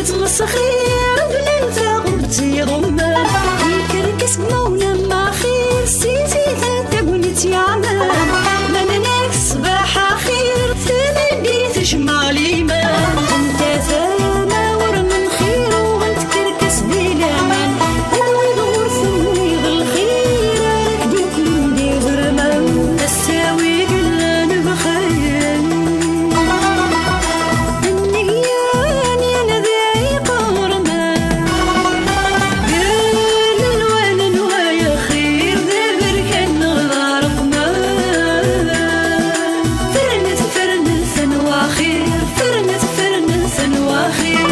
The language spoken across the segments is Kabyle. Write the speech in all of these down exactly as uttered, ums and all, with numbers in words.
Ttmesxir bnan taɣubt iɣummen, ikerkes deg mawna maxir, ssiziten tagnit yeɛmen. Ma nenna-k ṣṣbeḥ axir, tmeddit tejmeɛ liman. Anta tama ur menxir, uɣen tkerkes di laman. Anwi d ɣur tenwiḍ lxir, ara k-d-uklen d iɣerman. Asawi yellan bxir. Nniya-nni d iqerman, gar lelwan n wayaxir, d aberkan neɣ d areqman. Fernet, fernet, anwa axir, fernet, fernet, anwa axir.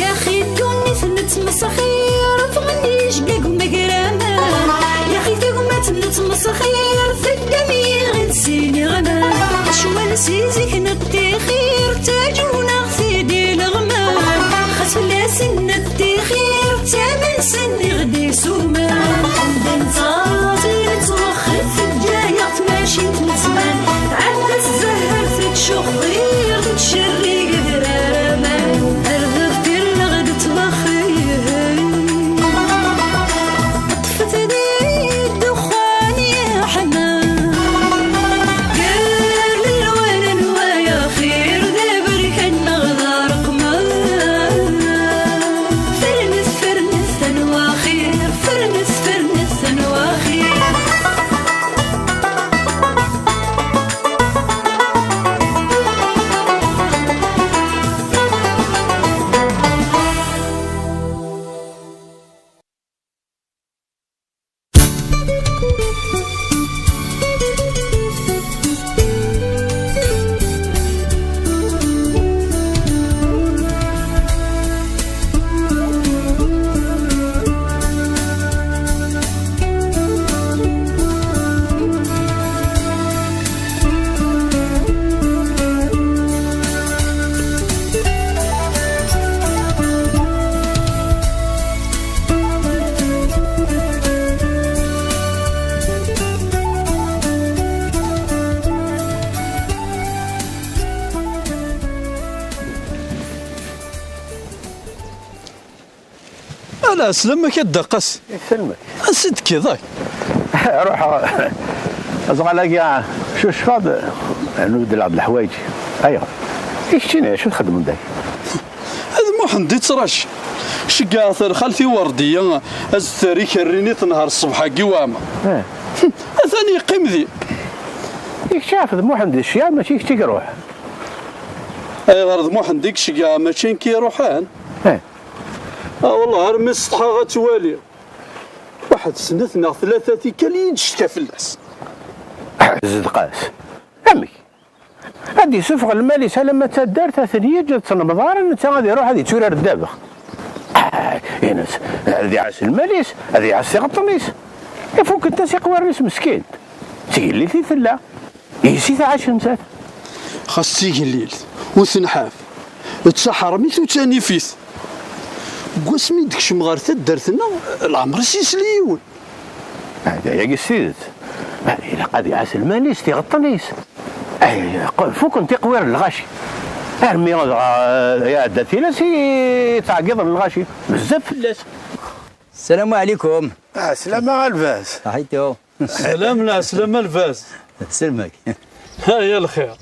Yaxi ddunit nettmesxir, ffɣen yijgag umegraman. Yaxi tagmat nettmesxir, teddam yiɣid s iniɣman. Ccwal si zik nettixir, ttaǧun-aɣ-t-id ileɣman. Xas fell-asen nettixir, ttamen-sen iɣ-d isuman. Anda nettaẓ i nettwexxir, teǧǧa-yaɣ tmacint n zzman. Tɛedda tzehher tettcuxxir, tettcerrig adrar aman. Ar deffir neɣ d ttwaxir. Ṭṭfet-d ddexxan yeḥman. Gar lelwan n wayaxir, d aberkan neɣ d areqman. Fernet, fernet, anwa axir, fernet, fernet, anwa axir. Ala, slam-ak a Dda Qasi. Yesselmek. Ansi d-tekkiḍ, ak? Ruḥeɣ, aẓɣal-agi, cucfeɣ-d, rnu beddleɣ-d leḥwayeǧ. Ayɣer? I keččini, acu txeddmeḍ dagi? D Muḥend i ttṛajuɣ. Ceggɛeɣ-t ar xalti Werdiya, ad s-terr ikerri-nni tenher ṣṣbeḥ-agi weɛma. Eh. Atan yeqqim din. I kečč, ɛef d Muḥend i tceggɛeḍ, mačči d kečč i iruḥ. Ayɣer d Muḥend i iceggɛeɣ, mačči nekk i iruḥen? Eh. Ah, wellah, armi setḥaɣ ad twaliḍ. Waḥed, snat neɣ tlata tikkal i yi-d-tecka fell-as. Zedq-as. Amek? Ad d-isuffeɣ lmal-is alamma d taddart, ad ten-yeǧǧ ad ttnemḍaren, netta ad iruḥ ad itturar ddabex. Ah, ini-as, ad iɛass lmal-is, ad iɛass tiɣeṭṭen-is. Ifukent-as iqwiren-is meskint. D tigellilt i tella. Yes-i tɛac nettat. Xas d tigellilt, ur tenḥaf. D taḥermit ur tanifit. Deg wasmi i d-tekcem ɣer taddart-nneɣ, leɛmer-is yesli yiwen. Ah, d ayagi s tidet. Ah, ilaq ad iɛass lmal-is, tiɣeṭṭen-is. Ah, q-, fuken tiqwir n lɣaci. Armi dɣa, eh, iɛedda tilas i ttɛeggiḍen lɣaci. Bezzaf fell-as. Ssalamu ɛlikum. Ah, slama a Lbaz. Saḥitu. Slam, lɛeslama a Lbaz. Selmek. Aya lxir.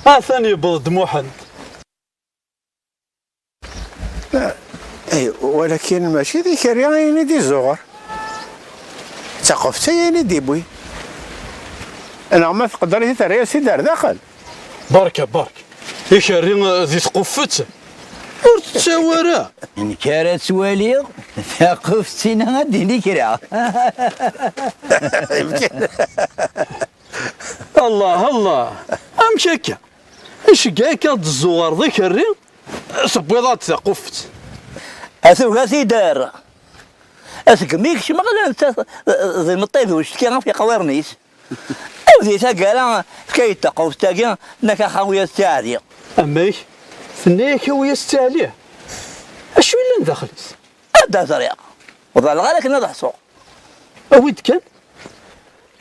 Atan yewweḍ-d Muḥend. Eh, walakin mačči d ikerri ayen i d-izzuɣer. D taqufet ayen i d-iwwi. Neɣ ma tqedder-it, terra-yas-id ar daxel. Berka, berka. Ikerri, eh, di tqufet. Ur tettawi ara. Nekk ara ttwaliɣ, taqufet-ina ad d-tini kra. Allah, Allah. Amek akka? Iceggeɛ-ik ad d-tezzuɣreḍ ikerri, tewwiḍ-aɣ-d taqufet. A tuga tidar. Asegmi kecmeɣ la netta d imeṭṭi d ucetki ɣef iqwiren-is. Aw di taggara, fka-yi-d taqufet-agi, nnak ax awi-yas-tt i Ɛli. Amek? Tenna-yak awi-yas-tt i Ɛli? Acu yellan daxel-is? Ad d-ẓriɣ. Ur ḍalleɣ ara akken ad ḥṣuɣ. Awi-d kan.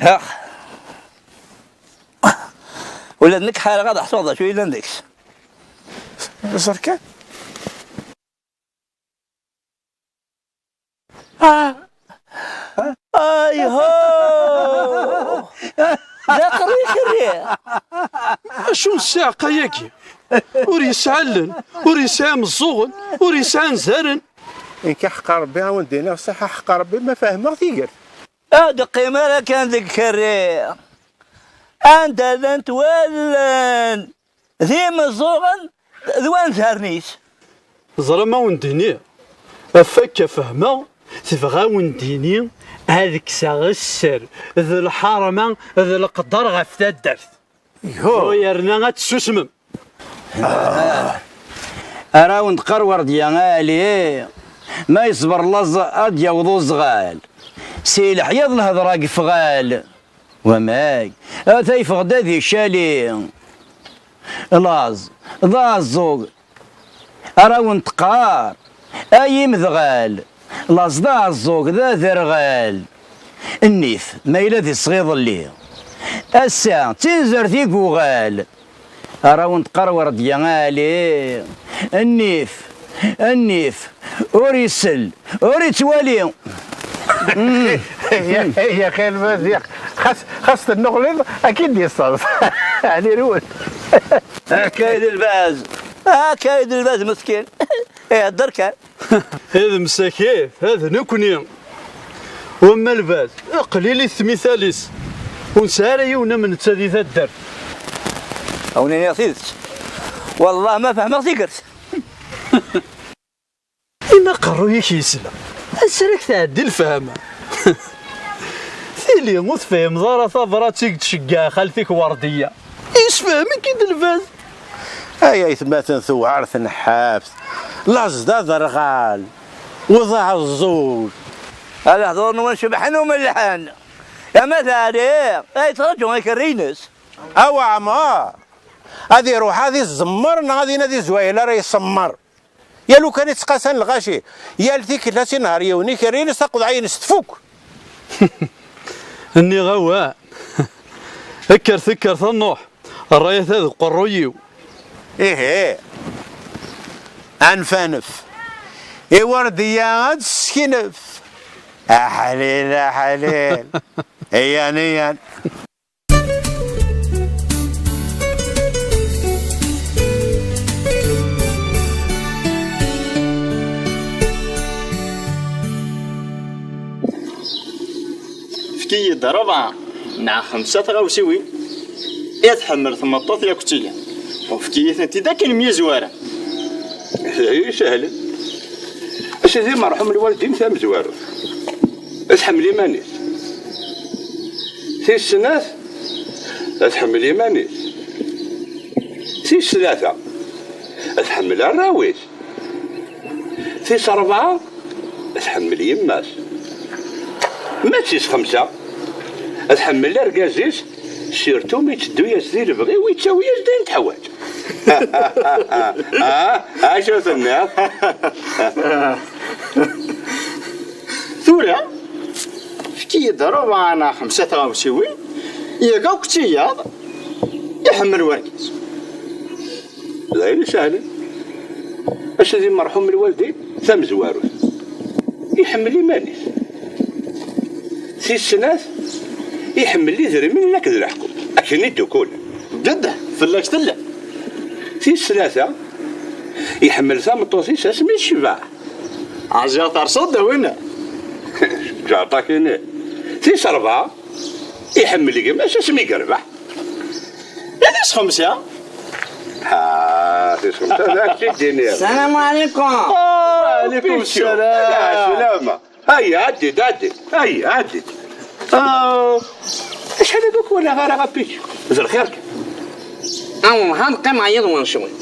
Ax. Ula d nekk ḥareɣ ad ḥṣuɣ d acu yellan deg-s. Ẓer kan. Ah. Ayho! D aqerru-k i rriɣ. Acu n ssiɛqa-yagi? Ur yesɛi allen, ur yesɛi imeẓẓuɣen, ur yesɛi anzaren. Nekk, a ḥeqqa Rebbi, a wen-d-iniɣ ṣṣeḥ, a ḥeqqa Rebbi, ma fehmeɣ tigert. Ad qqim ara kan deg ikerri. Anda llant wallen d imeẓẓuɣen d wanzaren-is. Ẓra ma wen-d-iniɣ, ɣef akka fehmeɣ, tebɣa a wen-d-tini ad kkseɣ sser d lḥerma d leqder ɣef taddart. Iho. U yerna ad tessusmem. Ara wen-d-qqar Werdiya, a Ali, ma yeṣber laẓ ad d-yaweḍ uzɣal. Si leḥya d lhedra deg ifɣal. Wamek? Ata yeffeɣ-d ad icali. Laẓ d aɛeẓẓug. Ara wen-teqqar, ay imedɣal. Laẓ d aɛeẓẓug d aderɣal. Nnif, ma yella d iseɣ iḍelli. Ass-a, d tinzert i yuɣal. Ara wen-teqqar Werdiya, a Ali. Nnif, nnif, ur isell, ur ittwali. Ya, ya xir Maziɣ, xas, xas tennuɣliḍ, ad k-id-yesseḍs. Ɛni rwel. Akka i d lbaz, akka i d lbaz meskin. Ihedder kan. Ad msakit, ad nekni. Wamma lbaz, qlilit tmital-is. Ur nesɛi ara yiwen am netta di taddart. A wen-iniɣ tidet, wallah ma fehmeɣ tigert. Ima aqerruy-ik yesla, ansi ara k-tɛeddi lefhama? Tili ur tefhimeḍ ara tabrat i k-d-tceggeɛ xalti-k Werdiya. Yessefhem-ik-id lbaz. Ay aytmaten tewɛer tenḥaft, laẓ d aderɣal, u d aɛeẓẓug. Lehdur-nwen cebḥen u mellḥen. Ama d Ɛli, ay yettṛaǧu ikerri-ines. A Waɛmer, ad iruḥ ad izemmer neɣ ad inadi zwayel ara isemmer. Yal ukan ittqasan lɣaci, yal tikkelt ad s-inher yiwen ikerri-ines, taqeḍɛa-ines tfuk. Nniɣ-awen, kker tekkert a Nuḥ, rrayat-a deg uqerruy-iw. Ihi, anef anef, i Werdiya ad tesseknef. Aḥlil, aḥlil. Iyan, iyan. Efk-iyi-d rebɛa neɣ xemsa tɣawsiwin i tḥemmel tmeṭṭut yakk d tiga. Efk-iyi-tent-id akken myezwaren. D ayen isehlen. A sidi, merḥum lwaldin tamezwarut, ad tḥemmel iman-is. Tis snat, ad tḥemmel iman-is. Tis tlata, ad tḥemmel arraw-is. Tis rebɛa, ad tḥemmel yemma-s. Ma d tis xemsa, ad tḥemmel argaz-is, surtout mi yetteddu-yas di lebɣi u yettawi-yas-d ayen teḥwaǧ. Ah, acu tenniḍ? Tura, efk-iyi-d rebɛa neɣ xemsa tɣawsiwin, yak akk d tiyaḍ iḥemmel wergaz. D ayen isehlen. A sidi, merḥum lwaldin tamezwarut, iḥemmel iman-is. Tis snat, iḥemmel idrimen akk d leḥku, akken i d-ukulen. Jed, fell-ak tella. Tis tlata, iḥemmel tameṭṭut-is asmi tecbeḥ. Ɛziɣ terseḍ-d a winna. Ǧeɛṭak-ini. Tis rebɛa, iḥemmel gma-s asmi yerbeḥ. I tis xemsa? Ah, tis xemsa, d acu i d-iniɣ? السلام عليكم. Wa ɛlikum ssalam. Ɛeslama. Ay, ɛeddi-d, ɛeddi-d. Ay, ɛeddi-d. Ah, acḥal ad ur k-walaɣ ara a Pitchu. D lxir kan. Awah, ad qqimeɣ yid-wen cwiṭ.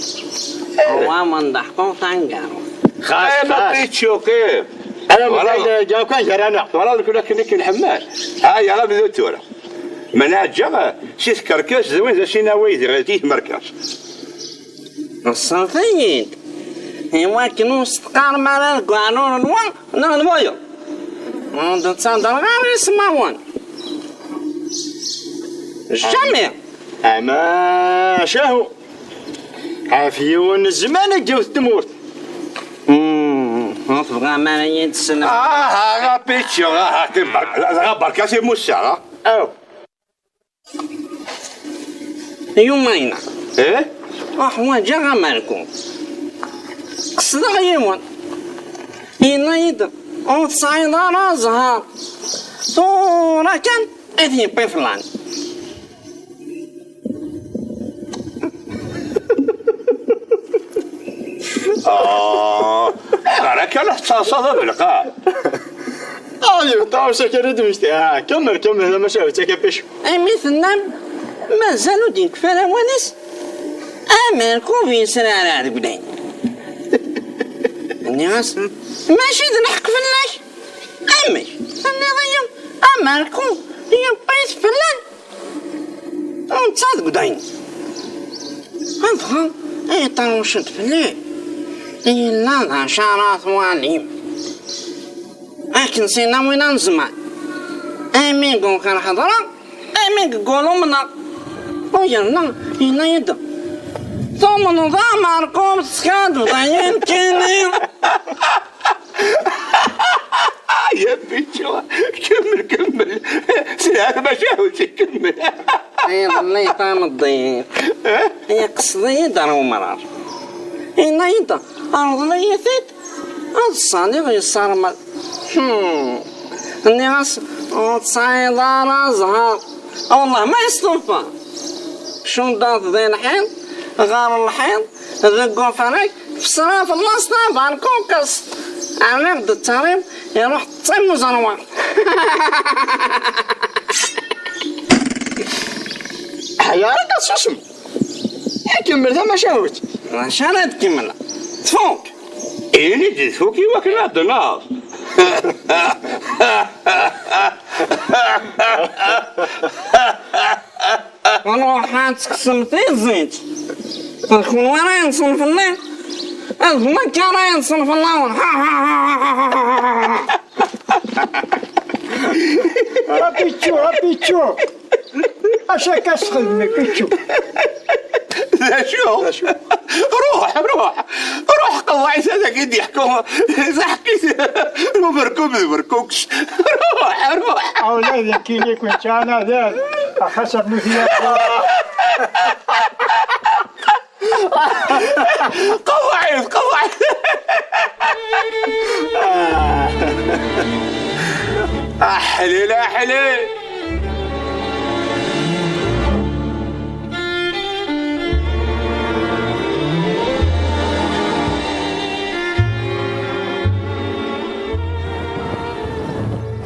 Awah, ma nḍeḥku taneggarut. Xas, xas. Qim a Pitchu, qim. Ala, mbeɛd, ǧew kan gar-aneɣ. Twalaḍ nekk akken i k-nḥemmel. Ha, yala bdu tura. Ma neɛǧa, si tkerkas d win d asinawi di tmerkas. Ṣṣret-iyi-d, i wakken ur s-teqqarem ara deg uɛrur-nwen neɣ d wayeḍ. Ur d-ttadreɣ ara ismawen. Jamais. Amacahu. Ɣef yiwen n zzman ad d-tewwet tmurt. Hmm, ur tebɣam ara ad yi-d-tessnem? Ah, ah, ah, Pichu, ah, ah, dɣa berka timussa, ah. Aw. Yumayna. Eh? Uḥwaǧeɣ amerku. Qesdeɣ yiwen. Yenna-yi-d, ur tesɛiḍ ara zzher. Tura kan i t-yewwi flan. Ah, ayɣer akka la tettaḍsaḍ a belqaɛ? Ah, yebṭa usakal i d-mecti. Ah, kemmel, kemmel, tamacahut akka pichu. Imi tennam, mazal ur d-yekfi ara wawal-is, amerku ur yesrara deg udaynin. Nniɣ-as, mačči d lḥeqq fell-ak? Amek? Tenniḍ-iyi, amerku yewwi-t fell-am? Netta deg udaynin. Adɣa iṭerruc-d fell-i. Yella d acu ara twalim. Akken s-yenna win n zzman. Imi deg uxir ḥeḍreɣ, imi deg wul umneɣ. U yerna yenna-yi-d, tumneḍ amerku teskadeḍ ayen kini. Ya Pichu, kemmel, kemmel. Sɛiɣ tamacahut, kemmel. Iḍelli tameddit, iqsed-iyi-d ar umrar. Yenna-yi-d, rḍel-iyi-t-id, ad ṣaliɣ yessermel. Hmm. Nniɣ-as, ur tesɛiḍ ara zzher. Wellah ma yestufa. Cuddeɣ-t di lḥiḍ, ɣer lḥiḍ, deg ufrag, fesra fell-as taberkukest. Rriɣ-d ttarim, iruḥ ṭṭim uẓerwal. Ḥyar akka susem. Kemmel tamacahut. D acu ara d-kemmleɣ? Tfuk. Ini-d tfuk i wakken ad d-naẓ. Ruḥ ad tekksem tizit. D kunwi ara yenṣen fell-i. D nekk ara yenṣen fell-awen. A Pichu, a Pichu. Acu akka sxedmen, Pichu? D acu? Ruḥ, ruḥ, ruḥ, qeḍɛit ad ak-id-yeḥku. D aḥeqqi-t. Uberkub d berkukes. Ruḥ, ruḥ. Awlad, nekkini kun ttɛanadan. Axaṣer nutni. Qeḍɛit, qeḍɛit. Aḥlil, aḥlil.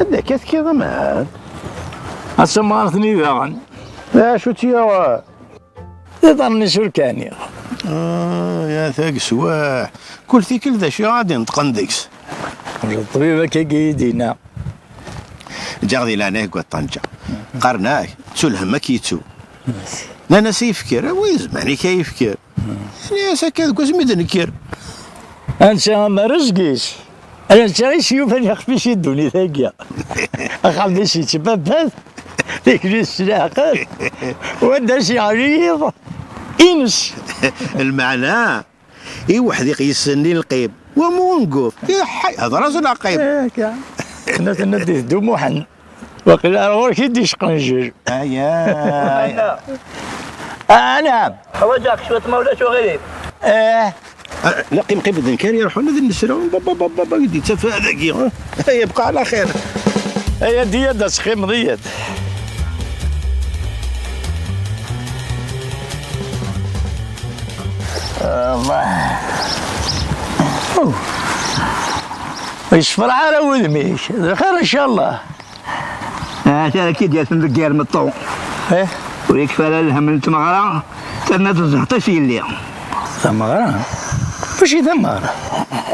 Anda akka tekkiḍ, aman? Ass-a mɣar-ten-i daɣen. D acu tt-yuɣen? D iḍarren-is ur kaniɣ. Ah, ya tageswaḥ. Kul tikkelt d acu i ɣ-d-ineṭqen deg-s. Ṭṭbib akka i yi-d-yenna. Ǧǧaɣ di leɛnaya-k deg waṭṭan, ǧǧaɣ. Qqaren-ak, ttu lhemm ad k-yettu. Nnan-as i yefker, a wi izemren-ik a yefker. Ini-as akka deg wasmi d-nekker. Ansa am rrezg-is. Ala netta i s-yufan ixef-is i ddunit-agi. Axxam-is yettbabbat, tikli-s s leɛqel, wadda s-yeɣli yiḍ, ines. Lmeɛna, i weḥdiq yessen i lqim, wa mu unguf, iḥay, hḍer-as laqim. Akka. Tenna, tenna-d iteddu Muḥend. Waqila ar ɣur-k i d-yecqenjel. Aya, aya. Ah, naɛam. Ḥwaǧeɣ-k cwiṭ, ma ulac uɣilif. Eh. Ah, la, qim, qim, d nekk ara iruḥen ad nesra. Ba, ba, ba, ba, ba, i d-yettaf dagi. Yebqa ɛla xir. Ay, ad d-, ad d-tesqimeḍ, iyyat. Allah. Ur yessefraḥ ara wudem-ik. D lxir, ncallah. Ahat ara k-id-yasen deg yir meṭṭu. Eh? Ur yekfi ara lhem n tmeɣra, terna tezheṭ-is yelli. Tameɣra? Mačči tameɣra.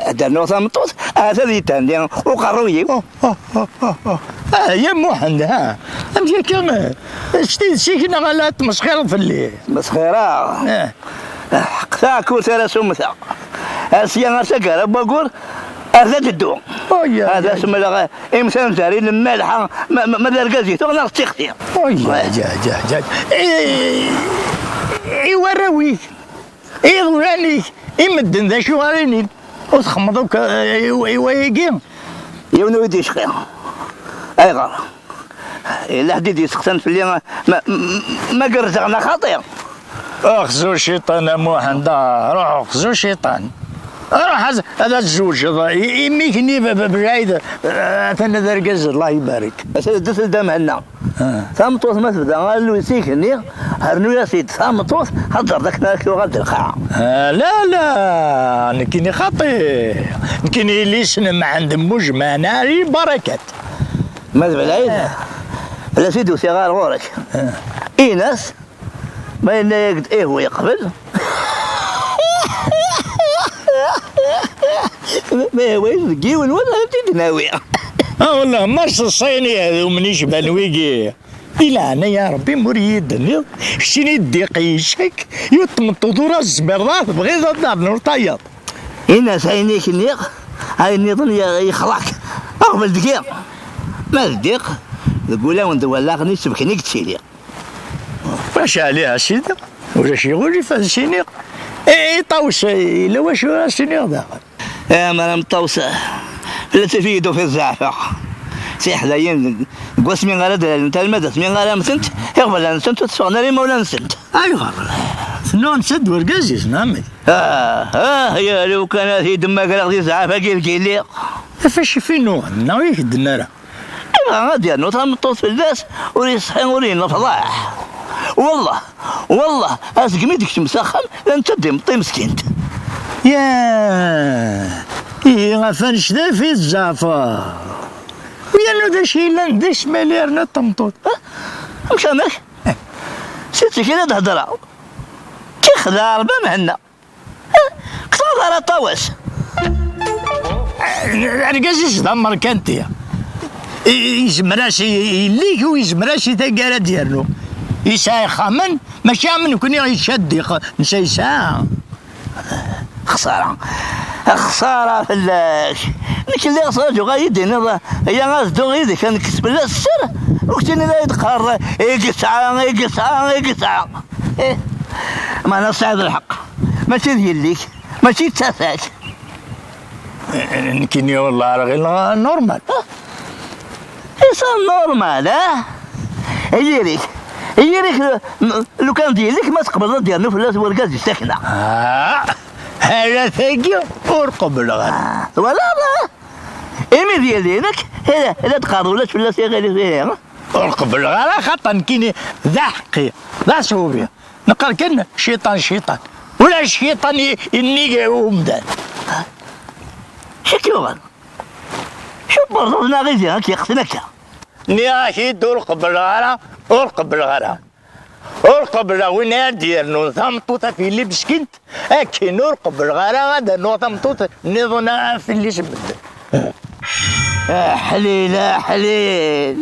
Ad d-rnuɣ tameṭṭut, ahat ad yethenni uqerruy-iw. Oh, oh, oh, oh, oh. Ah, ya Muḥend, ha? Amek akka? S tidet-ik neɣ ala tmesxireḍ fell-i? Tmesxira? Eh. Ḥeqq taɛkurt ara sumteɣ. Asya ar taggara n waggur, Ar d dddu. Ad as-mleɣ imsanzar i lemmalḥa, ma, ma, ma d argaz i tuɣ neɣ d tixti. I, i warraw-ik, i iḍulan-ik, i medden d acu ara inin? Ur txemmeḍ akk, eh, i, i wayagi? Yiwen ur yi-d-yecqi. Ayɣer? Yella ḥedd i d-yesteqsan fell-i ma, ma, ma gerrzeɣ neɣ xaṭi. Xzu ciṭan a Muḥend, ah, ruḥ xzu ciṭan. Ruḥ ad, ad tzewǧeḍ i, i mmi-k-nni b-, b-, bɛid, eh, atan d argaz, Allah ibarek. Ata d-, d-, d Mhenna. Ah. Tameṭṭut ma tebda alluy s igenni, rnu-yas-id tameṭṭut, ad teẓreḍ akken ara k-tuɣal d lqaɛa. Ah, la, la, nekkini xaṭi. Nekkini yelli-s n Mɛend Mujmana i Barakat. Ma d Belɛid, fell-as i d-usiɣ ɣer ɣur-k. Ah. Ini-as, ma yenna-yak-d ih, yeqbel. Ma yehwa-yak deg yiwen wass, ad t-id-nawi. Ah, wallah, ma ṣṣayen iɛdumen icban wigi. Di leɛnaya Rebbi, ma ur iyi-d-tenniḍ, keččini ddiq yicak, yiwet tmeṭṭut ur as-tezmireḍ ara tebɣiḍ ad d-ternuḍ tayeḍ. Ini-as ayen i k-nniɣ, ayen nniḍen ye-, yexḍa-k. Aqbel deg-i. Ma d ddiq, deg ulawen d wallaɣen i sebken i yettili. Maca ɛliha a sidi, ulac iɣulif ad s-iniɣ. I, i Ṭawes, yella wacu ara s-iniɣ daɣen? Amer am Ṭawes, fell-as i yi-d-tufiḍ zeɛfeɣ. Tiḥdayin, deg wasmi ara d-ralent alma d asmi ara mmtent, iɣeblan-nsent ur tteffɣen ara imawlan-nsent. Ayɣer? Tennuɣ netta d urgaz-is, neɣ amek? Ah, ah, ya lukan ad t-id-mmagreɣ di zzɛaf-agi deg yelli. Ɣef acu i nuɣen, neɣ ur yi-k-d-nnan ara? Ibɣa ad yernu tameṭṭut fell-as, ur yeṣḥi, ur yennefḍaḥ. Wellah, wellah, asegmi d-kecmen s axxam, la netta d imeṭṭi meskint. Ya, ihi ɣef annect-a i tzeɛfeḍ. U yernu d acu yellan d asmali yerna d tameṭṭut? Ha? Amek, amek? Si ttekki la d-heddreɣ. Tixdeɛ Rebbi a Mhenna. Kteɣ ara Ṭawes. Argaz-is d amerkanti. I-, yezmer-as i, i yelli-k u yezmer-as i taggara ad d-yernu. Yesɛa ixxamen, mačči am nekni yečča ddiq, netta yesɛa. Xsara. Xsara fell-ak. Nekk lliɣ ttṛaǧuɣ ad yi-d-tiniḍ, ya ad dduɣ yid-k ad nekkes fell-as sser, u keččini la yi-d-teqqareḍ i yesɛa, i yesɛa, i yesɛa. Ih, meɛna tesɛiḍ lḥeqq. Mačči d yelli-k, mačči d tata-k. Nekkini wellah ar ɣileɣ normal. Isa normal, ah? Yiri-k, yiri-k, m-, lukan d yelli-k ma teqbleḍ ad d-yernu fell-as wergaz di takna. Ah, ala tagi ur qebleɣ ara. Ah, twalaḍ, ah? Imi d yelli-inek, ila, ila d-qqareḍ ulac fell-as iɣil, ihi. Ur qebleɣ ara, xaṭer nekkini d aḥeqqi, d aṣubi. Neqqar kan ciṭan, ciṭan. Ulac ciṭan i, i nnig umdan. Acu k-yuɣen? Acu tberrzeḍ neɣ izi ad k-yeqten akka? Nniɣ-ak-id ur qebleɣ ara, ur qebleɣ ara. Ur qebleɣ win ara d-yernun tameṭṭut af yelli meskint, akken ur qebleɣ ara ad rnuɣ tameṭṭut nniḍen af yelli-s n medden. Aḥlil, aḥlil.